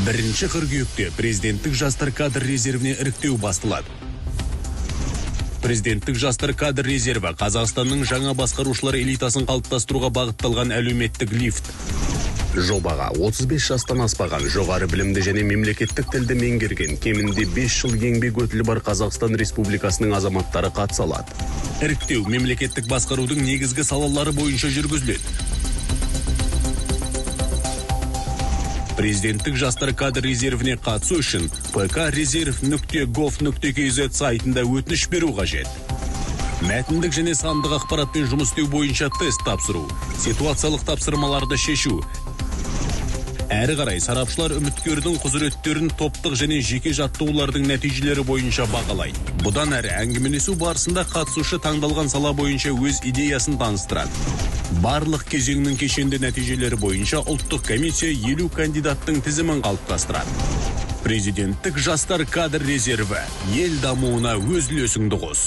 1 қыркүйекте президенттік жастар кадр резервіне іріктеу басталады. Президенттік жастар кадр резерві — Қазақстанның жаңа басқарушылар элитасын қалыптастыруға бағытталған әлеуметтік лифт. Жобаға 35 жастан аспаған, жоғары білімді және мемлекеттік тілді меңгерген, кемінде 5 жыл еңбек өтілі бар Қазақстан Республикасының азаматтары қатыса алады. Іріктеу мемлекеттік басқарудың негізгі салалары бойынша жүргізіледі. Президенттік жастар кадр резервіне қатысу үшін pkrezerv.gov.kz сайтында өтініш беру қажет. Мәтіндік және сандық ақпаратпен жұмыс істеу бойынша тест тапсыру, ситуациялық тапсырмаларды шешу. Әрі қарай сарапшылар үміткердің құзыреттерін топтық және жеке жаттығулардың нәтижелері бойынша бағалайды. Бұдан әрі әңгімелесу барысында қатысушы таңдалған сала бойынша өз идеясын таныстырады. Барлық кезеңнің кешенді нәтижелері бойынша ұлттық комиссия 50 кандидаттың тізімін қалыптастырады. Президенттік жастар кадр резерві: ел дамуына өз үлесіңді қос.